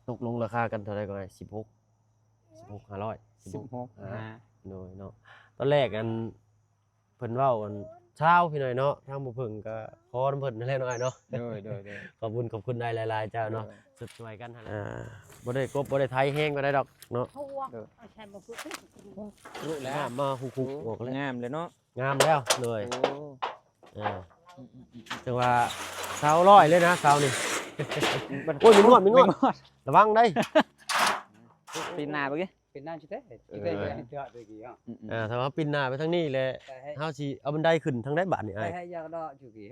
ຕົກລົງລາຄາກັນເທົ່າໃດກໍໄດ້? ສິບຫົກ ສິບຫົກ ຫ້າຮ້ອຍ ສິບຫົກ ສິບຫົກ ຫ້າ ໂດຍເນາະ. ຕອນແລກອັນ ເພິ່ນເວົ້າອັນ ຊາວ ພີ່ນ້ອງເນາະ, ທາງບໍ່ເພິ່ງກໍຂໍນຳເພິ່ນນັ້ນແຫຼະເນາະ ອ້າຍເນາະ. ໂດຍ ໂດຍ ໂດຍ ຂອບບຸນຂອບຄຸນອ້າຍຫຼາຍໆ ເຈົ້າເນາະ. ໂດຍ ຊ່ວຍກັນຫັ້ນແຫຼະ ອ່າ ບໍ່ໄດ້ກົບບໍ່ໄດ້ໄຖແຮງປານໃດດອກເນາະ. ເອົາ ເອົາໃສ່ບໍ່ຄື ງາມມາ ຫຸກໆ ອອກແລ້ວ ງາມເລີຍເນາະ. ງາມແລ້ວ ໂດຍ ໂອ້ ເອີ ອືມໆໆ ຖືວ່າຊາວຮ້ອຍເລີຍນະ ຊາວນີ້. ໂອ້ຍ ມີງວດ ມີງວດ ລະວັງໄດ໋. ປີນໜ້າເບິ່ງ ເປັນນາຊິແທ້ ເອີ ຊິໄດ້ເຮັດເທື່ອດຽວນີ້ເນາະ. ອືມໆ ອ່າ ຖ້າວ່າປີນໜ້າໄປທາງນີ້ແຫຼະ ເຮົາຊິເອົາບັນໄດຂຶ້ນທາງໃດບາດນີ້ ອ້າຍ? ໃຫ້ຢາກເດາະຢູ່ພີ້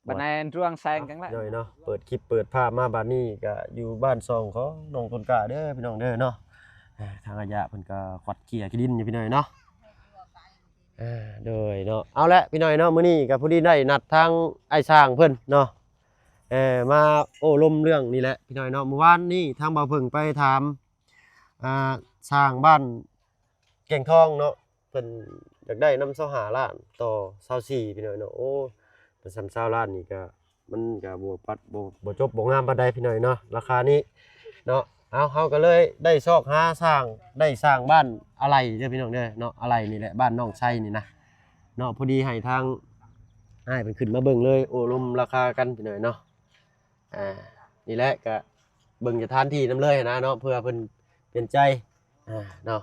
ບັນໄດດວງແສງກັນລະ ໂດຍເນາະ. ເປີດຄລິບເປີດພາບມາບາດນີ້ກໍຢູ່ບ້ານຊ່ອງຂອງນ້ອງຕົ້ນກ້າເດີ ພີ່ນ້ອງເດີເນາະ. ເອີ ທາງອາຍະເພິ່ນກໍຄວັດເຄຍຂີ້ດິນຢູ່ ພີ່ນ້ອງເນາະ. ເອີ ໂດຍເນາະ. ເອົາລະ ພີ່ນ້ອງເນາະ, ມື້ນີ້ກໍພໍດີໄດ້ນັດທາງອ້າຍຊ່າງເພິ່ນເນາະ ເອີ ມາໂອ້ລົມເລື່ອງນີ້ແຫຼະ ພີ່ນ້ອງເນາະ. ມື້ວານນີ້ທາງບ່າວເຜິ້ງໄປຖາມ ອ່າ ຊ່າງບ້ານແກ້ງທອງເນາະ, ເພິ່ນຢາກໄດ້ນຳຊາວຫ້າລ້ານຕໍ່ຊາວສີ່ ພີ່ນ້ອງເນາະ. ໂອ້ ເພິ່ນສ່ຳຊາວລ້ານນີ້ກະ ມັນກະບໍ່ປັດ ບໍ່ ບໍ່ຈົບບໍ່ງາມປານໃດ ພີ່ນ້ອງເນາະ ລາຄານີ້ເນາະ. ເອົາ ເຮົາກໍເລີຍໄດ້ຊອກຫາຊ່າງ ໄດ້ຊ່າງບ້ານອາໄຫຼເດີ ພີ່ນ້ອງເດີເນາະ, ອາໄຫຼນີ້ແຫຼະ ບ້ານໜອງໄຊນີ້ນະເນາະ. ພໍດີໃຫ້ທາງອ້າຍເພິ່ນຂຶ້ນມາເບິ່ງເລີຍ ໂອ້ລົມລາຄາກັນ ພີ່ນ້ອງເນາະ. ອ່າ ນີ້ແຫຼະ ກະເບິ່ງສະຖານທີ່ນຳເລີຍຫັ້ນນະເນາະ ເພື່ອເພິ່ນປ່ຽນໃຈ ອ່າ ເນາະ.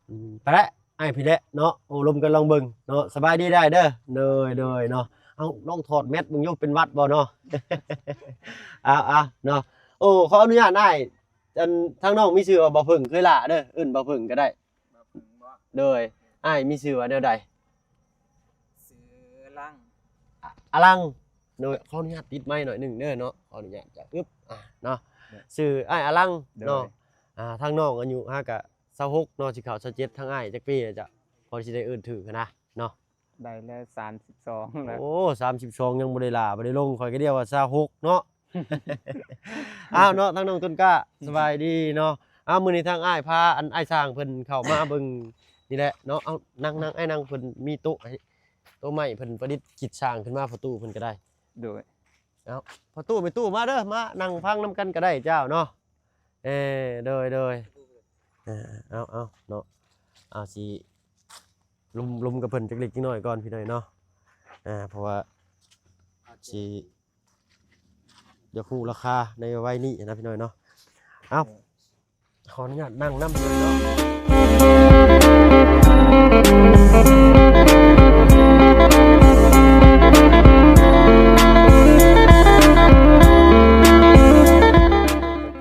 ອືມ ໄປລະ ອ້າຍພີ້ແຫຼະເນາະ ໂອ້ລົມກັນລອງເບິ່ງເນາະ. ສະບາຍດີໄດ້ເດີ. ໂດຍ ໂດຍເນາະ. ເອົາ ລອງຖອດແມັດເບິ່ງຢູ່ ເປັນຫວັດບໍ່ເນາະ? ເອົາ ເອົາເນາະ. ໂອ້ ຂໍອະນຸຍາດອ້າຍ ອັນ ທາງນ້ອງມີຊື່ວ່າບ່າວເຜິ້ງເຄີຍຫຼ້າເດີ ເອີ້ນບ່າວເຜິ້ງກໍໄດ້. ບໍ່ເພິ່ງບໍ່? ໂດຍ. ອ້າຍມີຊື່ວ່າແນວໃດ? ຊື່ອາລັງ. ອາ ອາລັງ. ໂດຍ. ຂໍອະນຸຍາດຕິດໄມໜ້ອຍໜຶ່ງເດີເນາະ. ຂໍອະນຸຍາດເຈົ້າ. ອຶບ ອ່າ ເນາະ. ໂດຍ. ຊື່ອ້າຍອາລັງ. ໂດຍ. ເນາະ. ອ່າ ທາງນ້ອງອາຍຸຫາກະຊາວຫົກເນາະ ຊິເຂົ້າຊາວເຈັດ. ທາງອ້າຍຈັກປີແລ້ວເຈົ້າ? ພໍຊິໄດ້ເອີ້ນຖືກຫັ້ນນະເນາະ. ໄດ້ແລ້ວ ສາມສິບສອງແລ້ວ. ໂອ້ ສາມສິບສອງ ຍັງບໍ່ໄດ້ຫຼ້າ ບໍ່ໄດ້ລົງ. ຂ້ອຍກໍດຽວວ່າຊາວຫົກເນາະ. ອ້າວເນາະ ທາງນ້ອງຕົ້ນກ້າ ສະບາຍດີເນາະ. ອ້າວ ມື້ນີ້ທາງອ້າຍພາ ອັນ ອ້າຍຊ່າງເພິ່ນເຂົ້າມາເບິ່ງນີ້ແຫຼະເນາະ. ເອົາ ນັ່ງ ນັ່ງ ອ້າຍນັ່ງ. ເພິ່ນມີໂຕະໃຫ້ ໂຕະໄມ້ ເພິ່ນປະດິດຄິດສ້າງຂຶ້ນມາ ພໍ່ຕູ້ເພິ່ນກໍໄດ້. ໂດຍ. ເອົາ ພໍ່ຕູ້ ແມ່ຕູ້ ມາເດີ ມານັ່ງຟັງນຳກັນກໍໄດ້ເຈົ້າເນາະ. ເອີ ໂດຍ ໂດຍ. ເອີ ເອົາ ເອົາເນາະ ເອົາ ຊິລົມ ລົມກັບເພິ່ນຈັກເລັກຈັກນ້ອຍກ່ອນ ພີ່ນ້ອງເນາະ. ອ່າ ເພາະວ່າຊິ ຢາກຮູ້ລາຄາໃນໄວໆນີ້ນະ ພີ່ນ້ອງເນາະ. ເອົ້າ ຂໍອະນຸຍາດນັ່ງນຳເນາະ.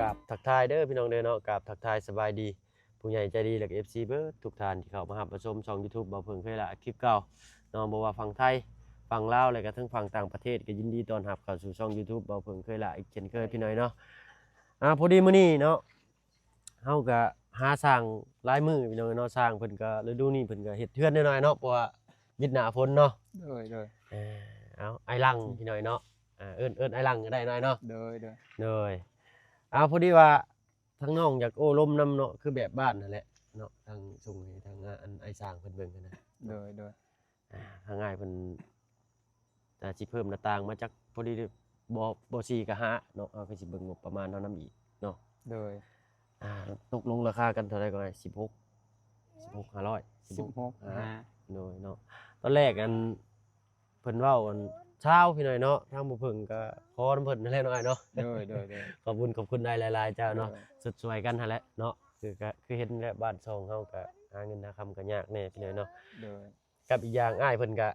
ກາບທັກທາຍເດີ ພີ່ນ້ອງເດີເນາະ, ກາບທັກທາຍສະບາຍດີ ຜູ້ໃຫຍ່ໃຈດີ ແລະ ເອັຟຊີ ເບິດທຸກທ່ານທີ່ເຂົ້າມາຮັບມາຊົມຊ່ອງ YouTube ບ່າວເຜິ້ງເຄີຍລະ ຄລິບເກົ່າເນາະ. ບໍ່ວ່າຝັ່ງໄທ ຝັ່ງລາວ ແລະ ກະທັງຝັ່ງຕ່າງປະເທດ ກໍຍິນດີຕ້ອນຮັບເຂົ້າສູ່ຊ່ອງ YouTube ບ່າວເຜິ້ງເຄີຍລະ ອີກເຊັ່ນເຄີຍ ພີ່ນ້ອງເນາະ. ອ່າ ພໍດີມື້ນີ້ເນາະ ເຮົາກະຫາຊ່າງຫຼາຍມື້ ພີ່ນ້ອງເນາະ. ຊ່າງເພິ່ນກະ ລະດູນີ້ເພິ່ນກະເຮັດເຮືອນໜ້ອຍໆເນາະ ເພາະວ່າວິດໜ້າຝົນເນາະ. ໂດຍ ໂດຍ. ເອີ ເອົາ ອ້າຍຫຼັງ ພີ່ນ້ອງເນາະ. ເອີ ເອີ້ນ ເອີ້ນອ້າຍຫຼັງກໍໄດ້ເນາະ. ໂດຍ ໂດຍ ໂດຍ. ເອົາ ພໍດີວ່າ ທາງນ້ອງຢາກໂອ້ລົມນຳເນາະ ຄືແບບບ້ານຫັ້ນແຫຼະເນາະ, ທາງສົ່ງໃຫ້ທາງ ອ່າ ອັນອ້າຍຊ່າງເພິ່ນເບິ່ງຫັ້ນນະ. ໂດຍ ໂດຍ. ອ່າ ທາງອ້າຍເພິ່ນກະຊິເພີ່ມໜ້າຕ່າງມາຈັກ ພໍດີບໍ່ ບໍ່ສີ່ກໍຫ້າເນາະ, ເຮົາກໍຊິເບິ່ງງົບປະມານເຮົານຳອີກເນາະ. ໂດຍ. ອ່າ ຕົກລົງລາຄາກັນເທົ່າໃດກໍໄດ້? ສິບຫົກ ສິບຫົກ ຫ້າຮ້ອຍ ສິບຫົກ ຫ້າ. ໂດຍເນາະ. ຕອນແລກອັນ ເພິ່ນເວົ້າອັນຊາວ ພີ່ນ້ອງເນາະ, ທາງບໍ່ເພິ່ງກໍຂໍນຳເພິ່ນນັ້ນແຫຼະເນາະ ອ້າຍເນາະ. ໂດຍ ໂດຍ ໂດຍ. ຂອບຄຸນ ຂອບຄຸນອ້າຍຫຼາຍໆ ເຈົ້າເນາະ. ໂດຍ. ຊົດຊ່ວຍກັນຫັ້ນແຫຼະເນາະ, ຄືກະ ຄືເຫັນແຫຼະ ບ້ານຊ່ອງເຮົາກະຫາເງິນຫາຄຳກະຍາກແດ່ ພີ່ນ້ອງເນາະ. ໂດຍ. ກັບອີກຢ່າງ ອ້າຍເພິ່ນກະ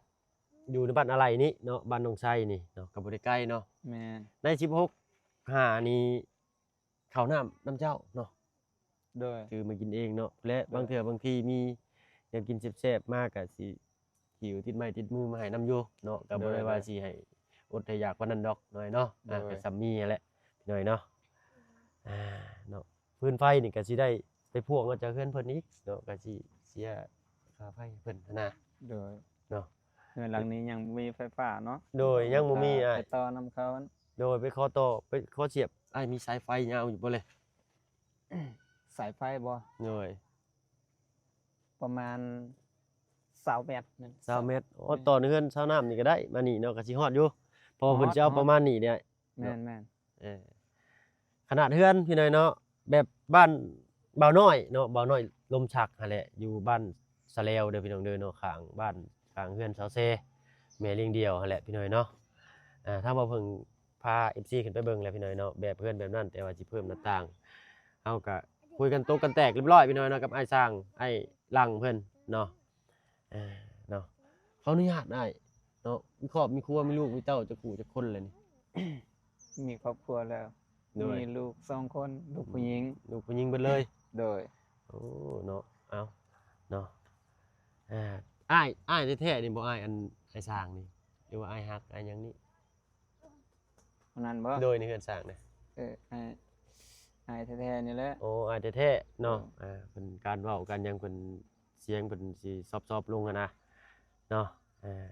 ຢູ່ໃນບ້ານອາໄລນີ້ເນາະ, ບ້ານໜອງໄຊນີ້ເນາະ, ກະບໍ່ໄດ້ໄກເນາະ. ແມ່ນ. ໃນສິບຫົກ ຫ້ານີ້ ເຂົ້ານ້ຳນຳເຈົ້າເນາະ. ໂດຍ. ຖືມາກິນເອງເນາະ ແລະ ໂດຍ ບາງເທື່ອບາງທີມີແນວກິນແຊບໆມາ ກະຊິຫິ້ວຕິດໄມ້ຕິດມືມາໃຫ້ນຳຢູ່ເນາະ, ກະບໍ່ໄດ້ວ່າ ໂດຍ ຊິໃຫ້ອົດໃຫ້ຢາກປານນັ້ນດອກ ນ້ອຍເນາະ. ໂດຍ. ອ່າ ກະສ່ຳນີ້ແຫຼະ ນ້ອຍເນາະ. ອ່າ ເນາະ ຟືນໄຟນີ້ກະຊິໄດ້ໄປພວງເອົາຈາກເຮືອນເພິ່ນອີກເນາະ, ກະຊິເສຍຄ່າໄຟໃຫ້ເພິ່ນຫັ້ນນະ. ໂດຍ. ເນາະ ເຮືອນຫຼັງນີ້ຍັງບໍ່ມີໄຟຟ້າເນາະ. ໂດຍ. ຍັງບໍ່ມີ ໄປ ອ້າຍ ໄປຕໍ່ນຳເຂົາ. ໂດຍ. ໄປຂໍຕໍ່ ໄປຂໍສຽບ. ອ້າຍມີສາຍໄຟຍາວຢູ່ບໍ່ເລີຍ? ສາຍໄຟບໍ່? ໂດຍ. ປະມານຊາວແມັດ. ຊາວແມັດ. ອໍ ແມ່ນ. ຕໍ່ເຮືອນຊາວນ້ຳນີ້ກໍໄດ້ ມານີ້ເນາະ ກໍຊິຮອດຢູ່ ເພາະວ່າເພິ່ນ ຮອດ ຊິເອົາປະມານນີ້ເດ້. ແມ່ນໆ. ເອີ. ຂະໜາດເຮືອນພີ່ນ້ອງເນາະ ແບບບ້ານບ່າວນ້ອຍເນາະ ບ່າວນ້ອຍລົມສັກຫັ້ນແຫຼະ ຢູ່ບ້ານສະແລວເດີພີ່ນ້ອງເດີເນາະ ຂ້າງບ້ານ ຂ້າງເຮືອນສາວແຊ ແມ່ລ້ຽງດ່ຽວຫັ້ນແຫຼະພີ່ນ້ອງເນາະ. ອ່າ ທາງບ່າວເພິ່ງພາເອັຟຊີຂຶ້ນໄປເບິ່ງແລ້ວພີ່ນ້ອງເນາະ ແບບເຮືອນແບບນັ້ນ ແຕ່ວ່າຊິເພີ່ມໜ້າຕ່າງ ເຮົາກະຄຸຍກັນຕົກກັນແຕກຮຽບຮ້ອຍພີ່ນ້ອງເນາະ ກັບອ້າຍຊ່າງ ອ້າຍຫຼັງເພິ່ນເນາະ. ເອີ ເນາະ ຂໍອະນຸຍາດອ້າຍເນາະ ມີຄອບມີຄົວ ມີລູກມີເຕົ້າຈັກຄູ່ຈັກຄົນແລ້ວນີ້? ມີຄອບຄົວແລ້ວ ໂດຍ ມີລູກສອງຄົນ ລູກຜູ້ຍິງ ອືມ ລູກຜູ້ຍິງເບິດເລີຍ? ໂດຍ. ໂອ້ ເນາະ ເອົາ ເນາະ ອ່າ ອ້າຍ ອ້າຍແທ້ໆນີ້ບໍ່ ອ້າຍ ອັນ ອ້າຍຊ່າງນີ້ ຫຼືວ່າອ້າຍຮັກ ອ້າຍຫຍັງນີ້? ຄົນນັ້ນບໍ່? ໂດຍ ໃນເຮືອນສ້າງນະ? ເອີ ອ້າຍ ອ້າຍແທ້ໆນີ້ແຫຼະ. ໂອ້ ອ້າຍແທ້ໆເນາະ. ເອີ ອ່າ ເພິ່ນ ການເວົ້າການຫຍັງ ເພິ່ນ ສຽງເພິ່ນຊິຊອບໆລົງຫັ້ນນະເນາະ. ອ່າ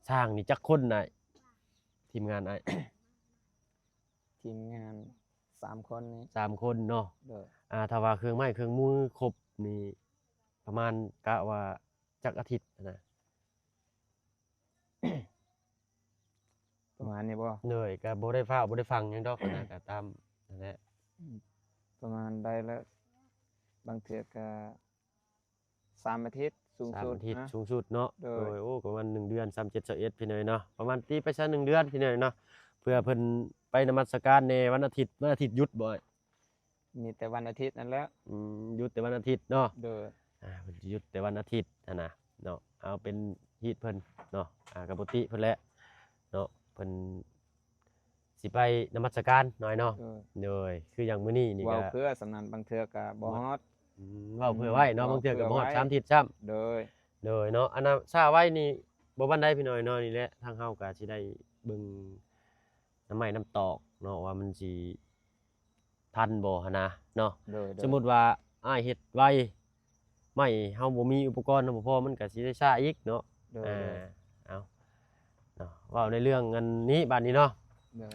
ຊ່າງນີ້ຈັກຄົນອ້າຍ? ທີມງານອ້າຍ ທີມງານສາມຄົນນີ້ ສາມຄົນເນາະ. ໂດຍ. ອ່າ ຖ້າວ່າເຄື່ອງໄມ້ເຄື່ອງມືຄົບນີ້ ປະມານ ກະວ່າຈັກອາທິດຫັ້ນນະ? ປະມານນີ້ບໍ່? ໂດຍ ກະບໍ່ໄດ້ຟ້າວບໍ່ໄດ້ຟັ່ງຫຍັງດອກຫັ້ນນະ ກະຕາມນັ້ນແຫຼະ. ອືມ ປະມານໄດ້ລະ ບາງເທື່ອກະສາມອາທິດສູງສຸດ ສາມອາທິດ ນະ ສູງສຸດເນາະ. ໂດຍ. ໂດຍ ໂອ້ ປະມານໜຶ່ງເດືອນ ສາມເຈັດ ຊາວເອັດ ພີ່ນ້ອງເນາະ ປະມານຕີໄປຊະໜຶ່ງເດືອນ ພີ່ນ້ອງເນາະ ເພື່ອເພິ່ນໄປນະມັດສະການແດ່ ວັນອາທິດ ວັນອາທິດຢຸດບໍ່? ມີແຕ່ວັນອາທິດນັ້ນແຫຼະ. ອືມ ຢຸດແຕ່ວັນອາທິດເນາະ. ໂດຍ. ອ່າ ເພິ່ນຊິຢຸດແຕ່ວັນອາທິດຫັ້ນນະເນາະ ເອົາເປັນຮີດເພິ່ນເນາະ ອ່າ ກະປົກກະຕິເພິ່ນແຫຼະເນາະ ເພິ່ນຊິໄປນະມັດສະການໜ້ອຍເນາະ. ໂດຍ. ໂດຍ ຄືຢ່າງມື້ນີ້ນີ້ ເວົ້າເພື່ອສຳນັ້ນ ບາງເທື່ອກະບໍ່ຮອດ. ອືມ ເວົ້າເພື່ອໄວ້ເນາະ ອືມ ບາງເທື່ອກະບໍ່ຮອດສາມທິດຊ້ຳ. ໂດຍ. ໂດຍເນາະ ອັນນ່າ ຊ້າໄວນີ້ບໍ່ປານໃດ ພີ່ນ້ອງເນາະ. ນີ້ແຫຼະ ທາງເຮົາກະຊິໄດ້ເບິ່ງ ນ້ຳໄມ້ນ້ຳຕອກເນາະ ວ່າມັນຊິທັນບໍ່ຫັ້ນນະເນາະ. ໂດຍ ໂດຍ. ສົມມຸດວ່າອ້າຍເຮັດໄວ ໄມ້ເຮົາບໍ່ມີ ອຸປະກອນເຮົາບໍ່ພໍ ມັນກະຊິໄດ້ຊ້າອີກເນາະ. ໂດຍ ອ່າ ໂດຍ. ເອົາເນາະ ເວົ້າໃນເລື່ອງອັນນີ້ບາດນີ້ເນາະ. ໂດຍ.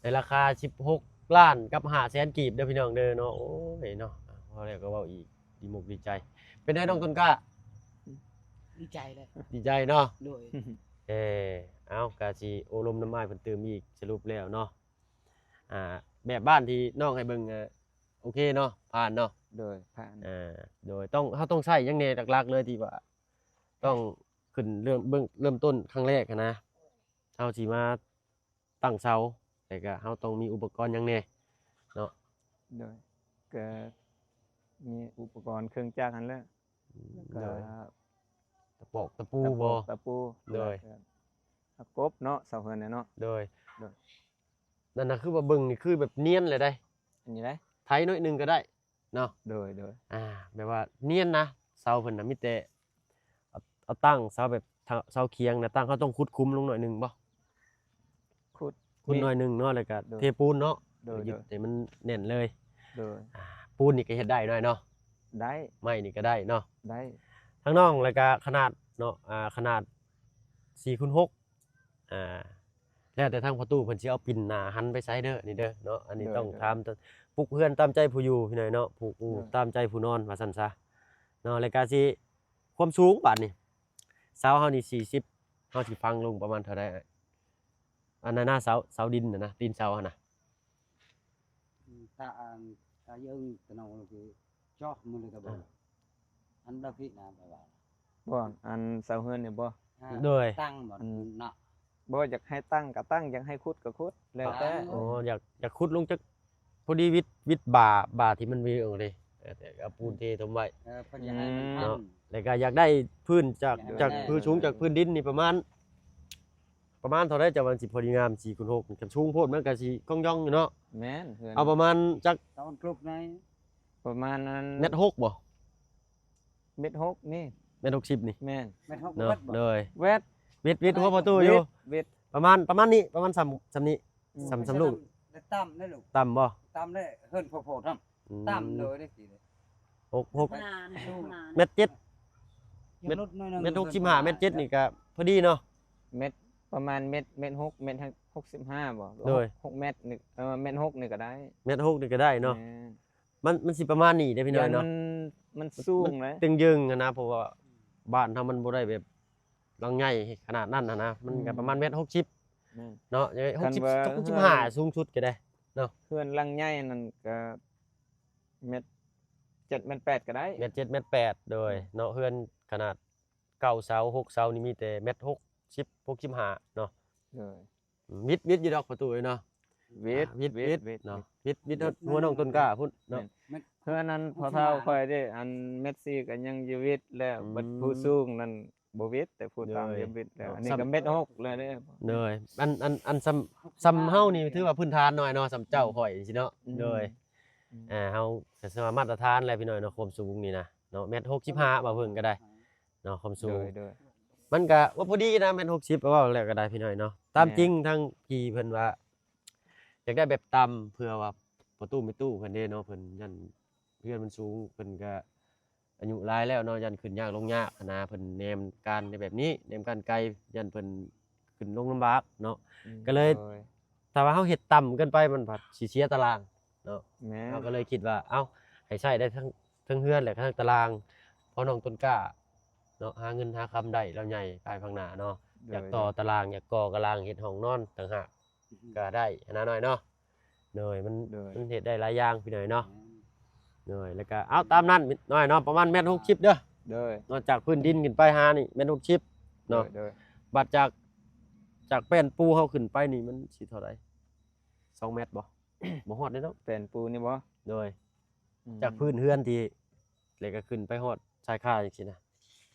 ໃນລາຄາສິບຫົກລ້ານກັບຫ້າແສນກີບເດີພີ່ນ້ອງເດີເນາະ. ໂອ້ຍເນາະ ເວົ້າແລ້ວກໍເວົ້າອີກ ດີມົກດີໃຈ. ເປັນໄດນ້ອງຕົ້ນກ້າ? ດີໃຈເລີຍ ດີໃຈເນາະ. ໂດຍ. ເອີ ເອົາ ກະຊິໂອ້ລົມນຳອ້າຍເພິ່ນຕື່ມອີກ ສະຫຼຸບແລ້ວເນາະ ອ່າ ແບບບ້ານທີ່ນ້ອງໃຫ້ເບິ່ງ ອ່າ ໂອເຄເນາະ ຜ່ານເນາະ. ໂດຍ ຜ່ານ. ອ່າ ໂດຍ ຕ້ອງ ເຮົາຕ້ອງໃຊ້ຫຍັງແດ່ ຫຼັກໆເລີຍທີ່ວ່າຕ້ອງຂຶ້ນເລີ່ມເບິ່ງ ເລີ່ມຕົ້ນຄັ້ງແລກຫັ້ນນະ ເຮົາຊິມາຕັ້ງເສົາ ແລ້ວກະເຮົາຕ້ອງມີອຸປະກອນຫຍັງແດ່ເນາະ? ໂດຍ ກະມີອຸປະກອນເຄື່ອງຈັກຫັ້ນແຫຼະ. ອືມ ແລ້ວກະ ໂດຍ ຕະປອກຕະປູ ຕະປອກ ບໍ່? ຕະປູ. ໂດຍ. ແລ້ວກະ ກະກົບເນາະ ເສົາເຮືອນເນາະ. ໂດຍ ໂດຍ. ນັ້ນນະ ຄືວ່າເບິ່ງນີ້ຄືແບບນຽນເລີຍໄດ໋ ອັນນີ້ໄດ໋ ໄຖໜ້ອຍໜຶ່ງກໍໄດ້ເນາະ. ໂດຍ ໂດຍ. ອ່າ ແບບວ່ານຽນນະ ເສົາເພິ່ນນະ ມີແຕ່ເອົາ ເອົາຕັ້ງເສົາແບບ ເສົາຄຽງນະ ຕັ້ງ ເຮົາຕ້ອງຂຸດຂຸມລົງໜ້ອຍໜຶ່ງບໍ່? ຂຸດ ຂຸດໜ້ອຍໜຶ່ງເນາະ ແລ້ວກະ ໂດຍ ເທປູນເນາະ. ໂດຍ ໂດຍ. ຍຶດໃຫ້ມັນແໜ້ນເລີຍ. ໂດຍ. ອ່າ ປູນນີ້ກໍເຮັດໄດ້ເນາະ ເນາະ? ໄດ້. ໄມ້ນີ້ກໍໄດ້ເນາະ? ໄດ້. ທາງນ້ອງ ແລ້ວກະຂະໜາດເນາະ ອ່າ ຂະໜາດສີ່ຄູນຫົກ ອ່າ ແລ້ວແຕ່ທາງພໍ່ຕູ້ເພິ່ນຊິເອົາປິ່ນໜ້າຫັນໄປໃສເດີ ນີ້ເດີເນາະ. ອັນນີ້ ໂດຍ ຕ້ອງ ໂດຍ ຖາມ ປຸກເຮືອນຕາມໃຈຜູ້ຢູ່ພີ່ນ້ອງເນາະ ປູກ ໂດຍ ຕາມໃຈຜູ້ນອນ ວ່າຊັ້ນຊະເນາະ. ແລ້ວກະຊິ ຄວາມສູງບາດນີ້ ເສົາເຮົານີ້ສີ່ສິບ ເຮົາຊິຝັງລົງປະມານເທົ່າໃດ? ອັນນັ້ນນະ ເສົາ ເສົາດິນຫັ້ນນະ ຕີນເສົາຫັ້ນນະ. ອືມ ຕາ ອັນ ຕາເຢິງຕະເນົາ ໂອເຄ ຈອກມື້ນີ້ກໍບໍ່ ອ່າ ອັນດາວພິນະ ແປວ່າ ບໍ່ ອັນເສົາເຮືອນນີ້ບໍ່? ອ່າ ໂດຍ ຕັ້ງບໍ່ ອັນ ເນາະ ບໍ່ ຢາກໃຫ້ຕັ້ງກໍຕັ້ງ ຢາກໃຫ້ຂຸດກໍຂຸດ ແລ້ວແຕ່. ອໍ ຢາກ ຢາກຂຸດລົງຈັກ ພໍດີວິດ ວິດບ່າ ບ່າທີ່ມັນຫວີອອກເດ້ ເອີ ແຕ່ເອົາປູນເທຖົມໄວ້ ເອີ ເພິ່ນຢາກໃຫ້ມັນ ອືມ ທັນ ເນາະ. ແລ້ວກໍຢາກໄດ້ພື້ນຈາກ ຢາກໃຫ້ ຈາກ ແນ່ ພື້ນສູງຈາກພື້ນດິນນີ້ປະມານ ປະມານເທົ່າໃດ ຈະວ່າມັນຊິພໍດີງາມ ສີ່ຄູນຫົກ ຄັນສູງໂພດມັນກໍຊິກ່ອງຢ່ອງຢູ່ເນາະ. ແມ່ນ ເຮືອນ ເອົາປະມານຈັກ ຕອນກລຸບໃນ ປະມານນັ້ນ ແມັດຫົກບໍ່? ແມັດຫົກນີ້ ແມັດຫົກສິບນີ້ ແມ່ນ ແມັດຫົກ ເນາະ ເວີດບໍ່? ໂດຍ ເວີດ ວິດ ວິດຫົວປະຕູຢູ່ ວິດ ປະມານ ປະມານນີ້ ປະມານສ່ຳ ສ່ຳນີ້ ອືມ ສ່ຳ ສ່ຳລູກ ຕ່ຳເດ້ລູກ ຕ່ຳບໍ່? ຕ່ຳເດ້ ເຮືອນພໍ່ໆ ຕ່ຳ ອືມ ຕ່ຳເລີຍເດ້ ຫົກ ຫົກ ປະມານ ປະມານ ແມັດເຈັດ ແມັດ ແມັດຫົກສິບຫ້າ ແມັດເຈັດນີ້ກໍພໍດີເນາະ. ແມັດ ປະມານແມັດ ແມັດຫົກ ແມັດຫົກສິບຫ້າບໍ່? ໂດຍ ຫົກ ຫົກແມັດນີ້ ເອີ ແມັດຫົກນີ້ກໍໄດ້ ແມັດຫົກນີ້ກໍໄດ້ເນາະ. ແມ່ນ ມັນ ມັນຊິປະມານນີ້ເດ້ພີ່ນ້ອງເນາະ ມັນ ມັນສູງ ມັນ ເລີຍ ເຕັງເຢິງຫັ້ນນະ ເພາະວ່າບ້ານເຮົາມັນບໍ່ໄດ້ແບບຫຼັງໃຫຍ່ຂະໜາດນັ້ນຫັ້ນນະ ມັນກໍ ອືມ ປະມານແມັດຫົກສິບ ແມ່ນ ເນາະ ຫົກສິບ ຫົກສິບຫ້າ ສູງສຸດກໍໄດ້. ເນາະ ເຮືອນຫຼັງໃຫຍ່ນັ້ນກໍແມັດເຈັດແມັດແປດກໍໄດ້ ແມັດເຈັດແມັດແປດ ໂດຍ ເນາະ ເຮືອນຂະໜາດເກົ້າເສົາ ຫົກເສົານີ້ມີແຕ່ແມັດຫົກສິບ ຫົກສິບຫ້າເນາະ ໂດຍ ວິດ ວິດຢູ່ດອກປະຕູເນາະ ວິດ ອ່າ ວິດ ວິດ ວິດເນາະ ວິດ ວິດຮອດຫົວນ້ອງຕົ້ນກ້າພຸ້ນເນາະ ແມ່ນ ເຮືອນນັ້ນພໍ່ເຖົ້າຂ້ອຍເດ້ ອັນແມັດສີ່ກໍຍັງຢູ່ວິດແລ້ວ ອືມ ບັດຜູ້ສູງນັ້ນບໍ່ວິດ ແຕ່ຜູ້ຕ່ຳ ໂດຍ ຍັງວິດແລ້ວ ເນາະ ອັນນີ້ກໍແມັດຫົກແລ້ວເດ້ ໂດຍ ອັນ ອັນ ອັນສ່ຳ ສ່ຳເຮົານີ້ຖືວ່າພື້ນຖານໜ້ອຍເນາະ ສ່ຳເຈົ້າ ອືມ ຂ້ອຍຈັ່ງຊີ້ເນາະ ອືມ ໂດຍ ອືມ ອ່າ ເຮົາກໍສາມາດມາດຕະຖານແຫຼະພີ່ນ້ອງເນາະ ຄວາມສູງນີ້ນະເນາະ ແມັດຫົກສິບຫ້າ ບ່າວເພິ່ງກໍໄດ້ ເນາະ ຄວາມສູງ ໂດຍ ໂດຍ ມັນກະວ່າພໍດີນະ ແມັດຫົກສິບ ກໍເວົ້າແລ້ວກໍໄດ້ພີ່ນ້ອງເນາະ ຕາມ ແມ່ນ ຈິງທາງພີ່ເພິ່ນວ່າ ຢາກໄດ້ແບບຕ່ຳ ເພື່ອວ່າພໍ່ຕູ້ແມ່ຕູ້ເພິ່ນເດ້ເນາະ ເພິ່ນຢ້ານເຮືອນມັນສູງ ເພິ່ນກະອາຍຸຫຼາຍແລ້ວເນາະ ຢ້ານຂຶ້ນຍາກລົງຍາກຫັ້ນນະ ເພິ່ນແນມການໃນແບບນີ້ ແນມການໄກ ຢ້ານເພິ່ນຂຶ້ນລົງລຳບາກເນາະ ອືມ ກໍເລີຍ ໂດຍ ຖ້າວ່າເຮົາເຮັດຕ່ຳເກີນໄປ ມັນພັດຊິເສຍຕາລາງ ເນາະ ແມ່ນ ເຮົາກໍເລີຍຄິດວ່າ ເອົ້າ ໃຫ້ໃຊ້ໄດ້ທັງ ທັງເຮືອນ ແລະ ທັງຕາລາງ ເພາະນ້ອງຕົ້ນກ້າເນາະ ຫາເງິນຫາຄຳໄດ້ ລາວໃຫຍ່ພາຍພາກໜ້າເນາະ ໂດຍ ຢາກຕໍ່ຕາລາງ ຢາກກໍ່ຕາລາງ ເຮັດຫ້ອງນອນຕ່າງຫາກ ອືຮຶ ກໍໄດ້ຫັ້ນນະນ້ອຍເນາະ ໂດຍ ມັນ ໂດຍ ມັນເຮັດໄດ້ຫຼາຍຢ່າງພີ່ນ້ອງເນາະ ແມ່ນ ໂດຍ ແລ້ວກໍ ເອົາ ຕາມນັ້ນນ້ອຍເນາະ ປະມານແມັດຫົກສິບເດີ ໂດຍ ເນາະ ຈາກພື້ນດິນຂຶ້ນໄປຫານີ້ແມັດຫົກສິບເນາະ ໂດຍ ໂດຍ ບັດຈາກ ຈາກແປ້ນປູເຮົາຂຶ້ນໄປນີ້ມັນຊິເທົ່າໃດ ສອງແມັດບໍ່? ບໍ່ຮອດເດ້ເນາະ ແປ້ນປູນີ້ບໍ່? ໂດຍ ອືມ ຈາກພື້ນເຮືອນທີ່ ແລ້ວກໍຂຶ້ນໄປຮອດຊາຍຄາຈັ່ງຊີ້ນະ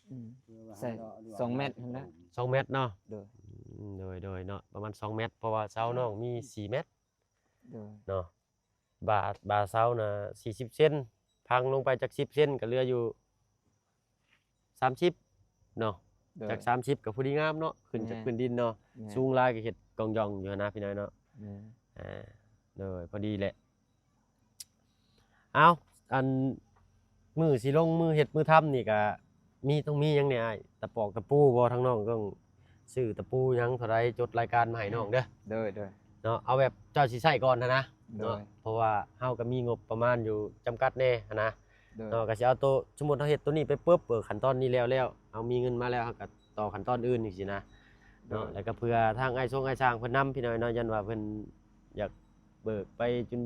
ອືມ ໃສ່ສອງແມັດຫັ້ນແຫຼະ ສອງແມັດເນາະ ໂດຍ ອືມ ໂດຍ ໂດຍເນາະ ປະມານສອງແມັດ ເພາະວ່າເສົານ້ອງມີສີ່ແມັດ ໂດຍ ເນາະ ບາ ບາເສົານະສີ່ສິບເຊັນ ພັງລົງໄປຈັກສິບເຊັນ ກໍເຫຼືອຢູ່ ສາມສິບເນາະ ໂດຍ ຈາກສາມສິບກໍພໍດີງາມເນາະ ຂຶ້ນຈາກ ແມ່ນ ພື້ນດິນເນາະ ແມ່ນ ສູງຫຼາຍກໍເຮັດກ່ອງຢ່ອງຢູ່ຫັ້ນນະພີ່ນ້ອງເນາະ ແມ່ນ ອ່າ ໂດຍ ພໍດີແຫຼະ ເອົ້າ ອັນ ມື້ຊິລົງມືເຮັດມືທຳນີ້ກໍມີ ຕ້ອງມີຫຍັງແດ່ອ້າຍ ຕະປອກຕະປູບໍ່? ທາງນ້ອງຕ້ອງຊື້ຕະປູຫຍັງເທົ່າໃດ ຈົດລາຍການມາໃຫ້ນ້ອງເດີ ໂດຍ ໂດຍ ເນາະ ເອົາແບບເຈົ້າຊິໃຊ້ກ່ອນຫັ້ນນະ ໂດຍ ເນາະ ເພາະວ່າເຮົາກໍມີງົບປະມານຢູ່ຈຳກັດແດ່ຫັ້ນນະ ໂດຍ ເນາະ ກໍຊິເອົາໂຕ ສົມມຸດເຮົາເຮັດໂຕນີ້ໄປປຶບ ເອີ ຂັ້ນຕອນນີ້ແລ້ວແລ້ວ ເຮົາມີເງິນມາແລ້ວ ເຮົາກໍຕໍ່ຂັ້ນຕອນອື່ນຈັ່ງຊີ້ນະ ໂດຍ ເນາະ ແລ້ວກໍເພື່ອທາງອ້າຍຊົງອ້າຍຊ່າງເພິ່ນນຳ ພີ່ນ້ອງເນາະ ຢ້ານວ່າເພິ່ນຢາກເບີກໄປຈຸນ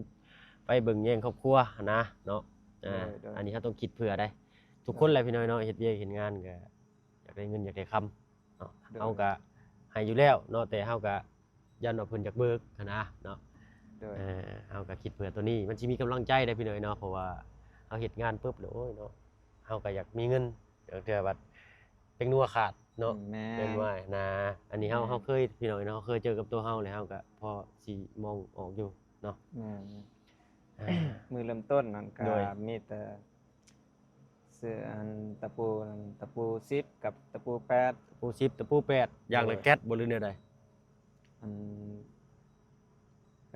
ໄປເບິ່ງແຍງຄອບຄົວຫັ້ນນະເນາະ ອ່າ ໂດຍ ໂດຍ ອັນນີ້ເຮົາຕ້ອງຄິດເຜື່ອໄດ໋ ທຸກຄົນແຫຼະ ໂດຍ ພີ່ນ້ອງເນາະ ເຮັດວຽກເຮັດງານກໍຢາກໄດ້ເງິນຢາກໄດ້ຄຳເນາະ ໂດຍ ເຮົາກໍໃຫ້ຢູ່ແລ້ວເນາະ ແຕ່ເຮົາກໍ ຢ້ານວ່າເພິ່ນຢາກເບີກຫັ້ນນະເນາະ ໂດຍ ເອີ ເຮົາກໍຄິດເຜື່ອໂຕນີ້ ມັນຊິມີກຳລັງໃຈໄດ໋ພີ່ນ້ອງເນາະ ເພາະວ່າເຮົາເຮັດງານປຶບແລ້ວ ໂອ້ຍເນາະ ເຮົາກໍຢາກມີເງິນ ບາງເທື່ອບັດເປັນນົວຂາດເນາະ ອືມ ແມ່ນ ເປັນວ່ານະ ອັນນີ້ເຮົາ ແມ່ນ ເຮົາເຄີຍ ພີ່ນ້ອງເນາະ ເຮົາເຄີຍເຈີກັບຕົວເຮົາແລ້ວ ເຮົາກໍພໍຊິມອງອອກຢູ່ເນາະ ແມ່ນ ອ່າ ມື້ເລີ່ມຕົ້ນນັ້ນກໍ ໂດຍ ມີແຕ່ ຊື້ອັນຕະປູນັ້ນ ຕະປູສິບກັບຕະປູແປດ ຕະປູສິບ ຕະປູແປດ ຢ່າງລະແກັດບໍ່ ຫຼືແນວໃດ? ອັນ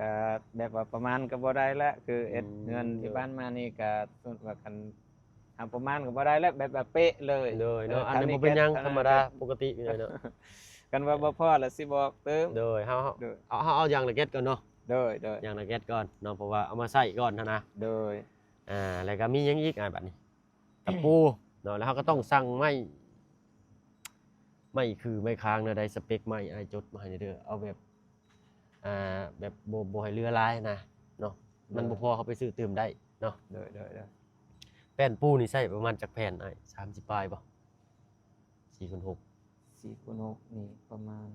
ກະແບບວ່າປະມານກໍບໍ່ໄດ້ແຫຼະ ຄືເຮັດ ອືມ ເຮືອນທີ່ ໂດຍ ຜ່ານມານີ້ກະສົມມຸດວ່າຄັນເອົາປະມານກໍບໍ່ໄດ້ແຫຼະ ແບບວ່າເປະເລີຍ ໂດຍເນາະ ເອີ ອັນນີ້ບໍ່ເປັນຫຍັງ ທຳມະດາ ປົກກະຕິຢູ່ເລີຍເນາະ ຄັນວ່າບໍ່ພໍລະຊິບອກຕື່ມ ໂດຍ ເຮົາ ເຮົາ ໂດຍ ເອົາ ເອົາ ເອົາຢ່າງລະແກັດກ່ອນເນາະ ໂດຍ ໂດຍ ຢ່າງລະແກັດກ່ອນເນາະ ເພາະວ່າເອົາມາໃຊ້ກ່ອນຫັ້ນນະ ໂດຍ ອ່າ ແລ້ວກໍມີຫຍັງອີກ ອ່າ ບັດນີ້ ຕະປູເນາະ ແລ້ວເຮົາກໍຕ້ອງ ໂດຍ ສັ່ງໄມ້ ໄມ້ຄືໄມ້ຄາງແນວໃດ ສະເປັກໄມ້ ອ້າຍຈົດມາໃຫ້ແດ່ເດີ ເອົາແບບ ອ່າ ແບບບໍ່ ບໍ່ໃຫ້ເຫຼືອຫຼາຍນະເນາະ ໂດຍ ມັນບໍ່ພໍເຮົາໄປຊື້ຕື່ມໄດ້ເນາະ ໂດຍ ໂດຍ ໂດຍ ແປ້ນປູນີ້ໃຊ້ປະມານຈັກແຜ່ນອ້າຍ ສາມສິບປາຍບໍ່? ສີ່ຄູນຫົກ ສີ່ຄູນຫົກນີ້ປະມານ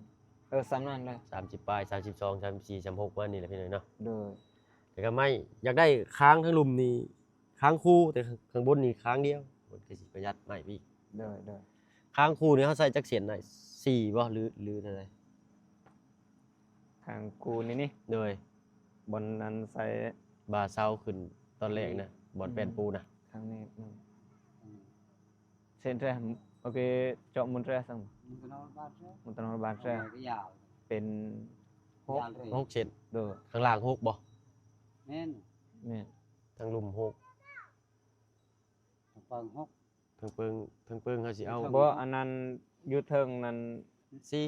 ເອີ ສ່ຳນັ້ນແຫຼະ ສາມສິບປາຍ ສາມສິບສອງ ສາມສິບສີ່ ສາມສິບຫົກ ປະມານນີ້ແຫຼະພີ່ນ້ອງເນາະ ໂດຍ ແລ້ວກໍໄມ້ ຢາກໄດ້ຄາງທາງລຸ່ມນີ້ ຄາງຄູ່ ແຕ່ຂ້າງ ຂ້າງບົນນີ້ຄາງດຽວ ມັນກໍຊິປະຢັດໄມ້ໄປອີກ ໂດຍ ໂດຍ ຄາງຄູ່ນີ້ເຮົາໃສ່ຈັກເສັ້ນໄດ້ ສີ່ບໍ່ ຫຼື ຫຼືເທົ່າໃດ? ຄາງຄູ່ນີ້ນີ້ ໂດຍ ບ່ອນອັນໃສ່ ບ່າເສົາຂຶ້ນຕອນແລກນະ ອືມ ບ່ອນແປ້ນປູນະ ຄາງນີ້ ອືມ ເສັ້ນແທ້ ໂອເຄ ເຈາະມຸນແທ້ຊັ້ນ ມຸນຕະນອນບາດແທ້ ມຸນຕະນອນບາດແທ້ ເປັນຫົກ ຫົກເສັ້ນ ໂດຍ ຂ້າງລ່າງຫົກບໍ່? ແມ່ນ ແມ່ນ ທາງລຸ່ມຫົກ ທາງເປິງຫົກ ທາງເປິງ ທາງເປິງເຮົາຊິເອົາ ບໍ່ ອັນນັ້ນຢູ່ເທິງນັ້ນ ສີ່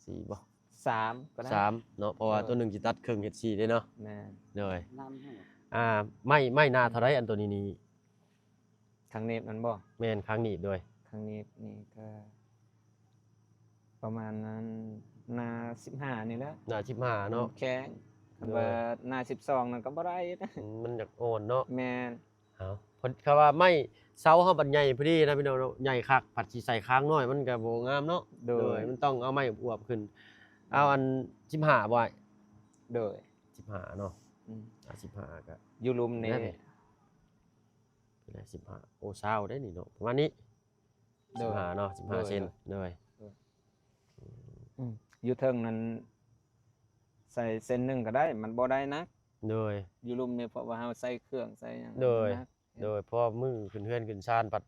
ສີ່ບໍ່? ສາມກໍໄດ້ ສາມເນາະ ເພາະວ່າ ເອີ ໂຕໜຶ່ງຊິຕັດເຄິ່ງເຮັດສີ່ເດ້ເນາະ ແມ່ນ ໂດຍ ນຳໃຫ້ ອ່າ ໄມ້ ໄມ້ໜ້າເທົ່າໃດ ອັນໂຕນີ້ນີ້ ຄາງໜີບນັ້ນບໍ່? ແມ່ນ ຄາງໜີບ ໂດຍ ຄາງໜີບນີ້ກໍປະມານນັ້ນ ໜ້າສິບຫ້ານີ້ແຫຼະ ໜ້າສິບຫ້າເນາະ ມັນແຂງ. ຄັນ ໂດຍ ວ່າໜ້າສິບສອງນັ້ນກໍບໍ່ໄດ້ ອືມ ມັນຢາກອ່ອນເນາະ. ແມ່ນ. ເອົາ ເພາະ ຄຳວ່າໄມ້ເສົາເຮົາບັດໃຫຍ່ພໍດີນະພີ່ນ້ອງເນາະ ໃຫຍ່ຄັກ ພັດຊິໃສ່ຄາງນ້ອຍມັນກໍບໍ່ງາມເນາະ. ໂດຍ ໂດຍ ມັນຕ້ອງເອົາໄມ້ອວບໆຂຶ້ນ. ເອົາ ອືມ ອັນສິບຫ້າບໍ່ອ້າຍ? ໂດຍ ສິບຫ້າເນາະ. ອືມ ອ່າ ສິບຫ້າກໍຢູ່ລຸ່ມນີ້ ແມ່ນ ສິບຫ້າ ໂອ້ ຊາວໄດ໋ນີ້ເນາະ ປະມານນີ້. ໂດຍ ສິບຫ້າເນາະ ສິບຫ້າ ໂດຍ ເຊັນ. ໂດຍ ໂດຍ ໂດຍ ອືມ ຢູ່ເທິງນັ້ນໃສ່ເຊັນໜຶ່ງກໍໄດ້ ມັນບໍ່ໄດ້ໜັກ. ໂດຍ ຢູ່ລຸ່ມນີ້ ເພາະວ່າເຮົາໃສ່ເຄື່ອງໃສ່ຫຍັງ ໂດຍ ມັນໜັກ. ໂດຍ ເພາະມື້ຂຶ້ນເຮືອນຂຶ້ນຊານ ພັດ